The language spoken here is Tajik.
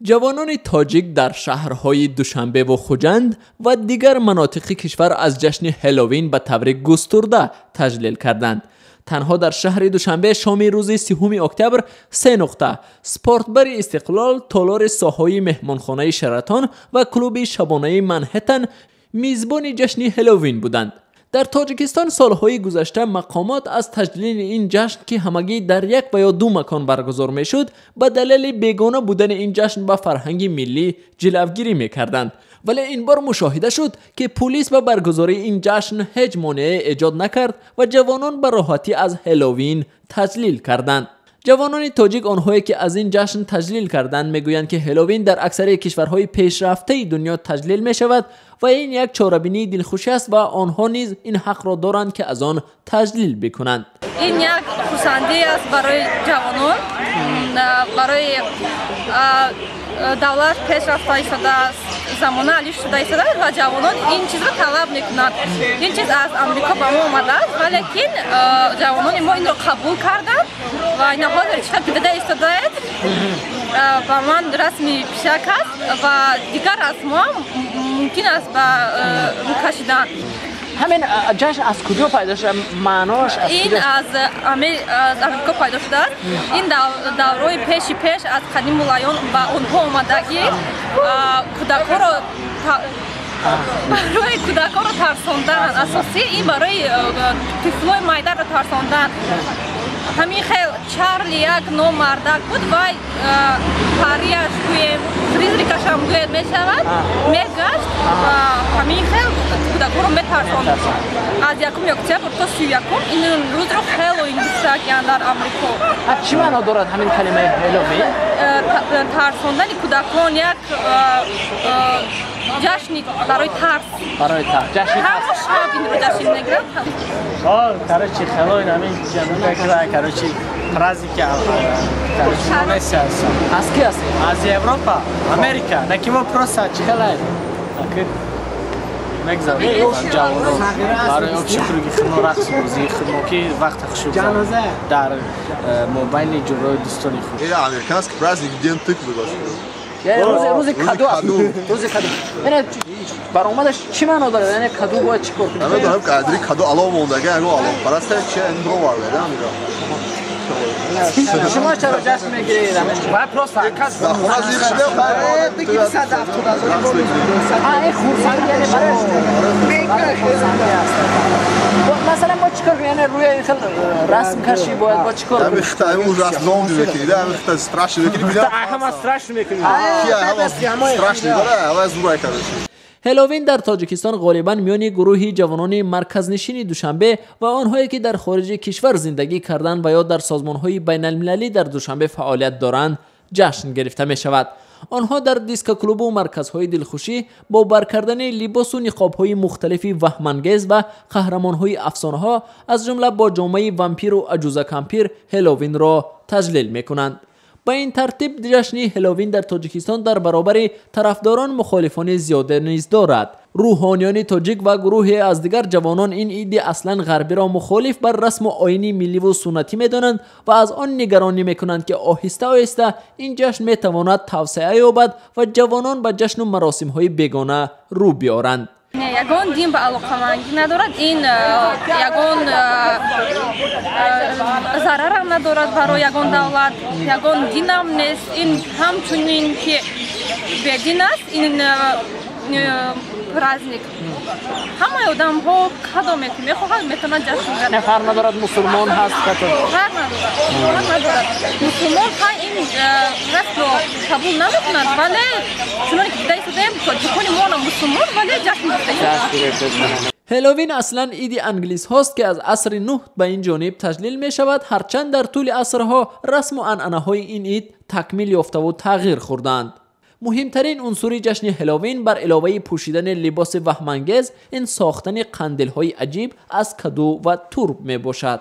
Ҷавонони тоҷик дар шаҳрҳои Душанбеву Хуҷанд ва дигар манотиқи кишвар аз ҷашни Ҳеллоуин ба таври густурда таҷлил карданд. Танҳо дар шаҳри Душанбе шоми рӯзи 3 октябр се нуқта спортбари Истиқлол, толори соҳои меҳмонхонаи Шератон ва клуби шабонаи Манҳеттан мизбони ҷашни Ҳеллоуин буданд. Дар Тоҷикистон солҳои гузашта мақомот аз таҷлили ин ҷашн, ки ҳамагӣ дар як ва ё ду макон баргузор мешуд, ба далели бегона будани ин ҷашн ба фарҳанги миллӣ ҷилавгирӣ мекарданд. Вале ин бор мушоҳида шуд, ки пулис ба баргузории ин ҷашн ҳеҷ монеае эҷод накард ва ҷавонон ба роҳатӣ аз Ҳеллоуин таҷлил карданд. Ҷавонони тоҷик, онҳое ки аз ин ҷашн таҷлил карданд, мегӯянд, ки Ҳеллоуин дар аксари кишварҳои пешрафтаи дунё таҷлил мешавад ва ин як чорабинии дилхушӣ аст ва онҳо низ ин ҳақро доранд, ки аз он таҷлил бикунанд. Ин як хурсандӣ аст барои ҷавонон, барои давлат пеш рафта истодааст, замона алиш шуда истодааст ва ҷавонон ин чизро талаб мекунанд. Ин чиз аз Амрико ба мо омадааст, валекин ҷавонони мо инро қабул карданд ва ина ҳозир чӣ қадр дида истодаед, ба ман расми пишак аст ва дигар расмҳоам мумкин аст ба рӯкашидан. Ҳамин ҷашн аз куҷо пайдо шуда? Маъноаш аз ин аз Амрико пайдо шудааст. Ин давраи пеши пеш аз қадимулайён ба онҳо омадагӣ кӯдакҳоро барои кӯдакҳоро тарсондан, асосӣ ин барои тифлои майдаро тарсондан. Ҳамин хел Чарли як номардак буд ва парияш гӯем, призракашам гӯед мешавад, мегашт ва ҳамин хел кӯдакҳоро метарсонд. Аз 1 октябр то 31 ин рӯзро Ҳеллоуин гуфтагиянд дар Амрико. Чӣ маъно дорад ҳамин калимаи Ҳеллоуин? Тарсондани кӯдакон, як ҷашни барои тарс. Барои тарс. Ҷашни тарс. Ҳама шаб инро ҷашн мегиранд. Короче, Хэллоуин ҳамин короче, праздники, короче, месяц. Аз ки аст? Аз Европа, Америка. Наки мо просто чи хелай. Мегзарем ҷавонон барои общий круги худмо, рақсу бозии худмо, ки вақти хушу дар мобайни ҷурои дӯстони худ. Американский праздник, день тыквы. Яъне рӯзи каду аст. Рӯзи каду. Яъне баромадаш чӣ маъно дорад? Яъне каду бояд чӣ кор кунад? Намедонам, кадри каду алов мондага, яго алов. Параста чи ин бироварда, амиро. Шумо чаро ҷашн мегиред? Вай просто кас дар хона зир шуда, бигир 170 ҳазор. Ин хурсандӣ, яъне барои хурсандӣ аст. Масалан мо чӣ кор кунем? Яъне рӯи ин хел расм кашӣ бояд мо чӣ кор кунем? Ҳамин хита, ҳамин расм ном мекунӣ, ҳамин хита страшно мекунӣ. Ҳама страшно мекунӣ. Ҳама страшно дора, ҳама зурай короче. Ҳеллоуин дар Тоҷикистон ғолибан миёни гурӯҳи ҷавонони марказнишини Душанбе ва онҳое ки дар хориҷи кишвар зиндагӣ карданд ва ё дар созмонҳои байналмилалӣ дар Душанбе фаъолият доранд ҷашн гирифта мешавад. Онҳо дар дискоклубу марказҳои дилхушӣ бо бар кардани либосу ниқобҳои мухталифи ваҳмангез ва қаҳрамонҳои афсонаҳо, аз ҷумла бо ҷомаи вампиру аҷузакампир, Ҳеллоуинро таҷлил мекунанд. Ба ин тартиб ҷашни Ҳеллоуин дар Тоҷикистон дар баробари тарафдорон мухолифони зиёде низ дорад. Рӯҳониёни тоҷик ва гурӯҳе аз дигар ҷавонон ин иди аслан ғарбиро мухолиф бар расму оини милливу суннатӣ медонанд ва аз он нигаронӣ мекунанд, ки оҳиста оҳиста ин ҷашн метавонад тавсеа ёбад ва ҷавонон ба ҷашну маросимҳои бегона рӯ биёранд. Не, ягон дин ба алоқамандӣ надорад, ин ягон зарарам надорад барои ягон давлат, ягон динам нест. Ин ҳамчунин ки бедин аст, ин праздник. Ҳамаи одамҳо кадоме ки мехоҳанд метавонанд ҷашн гиранд. Не, фарқ надорад мусулмон ҳаст катол? Фарқ надорад, фарқ надорад. Мусулмон ҳай ин расмро қабул намекунад, вале чуноне ки дида истодаем, тоҷикони мо мусулмон, вале ҷашн гирифта. Ҳеллоуин аслан иди англисҳост, ки аз асри нӯҳ ба ин ҷониб таҷлил мешавад, ҳарчанд дар тӯли асрҳо расму анъанаҳои ин ид такмил ёфтаву тағйир хӯрданд. Муҳимтарин унсури ҷашни Ҳеллоуин бар иловаи пӯшидани либоси ваҳмангез ин сохтани қандилҳои аҷиб аз каду ва турб мебошад.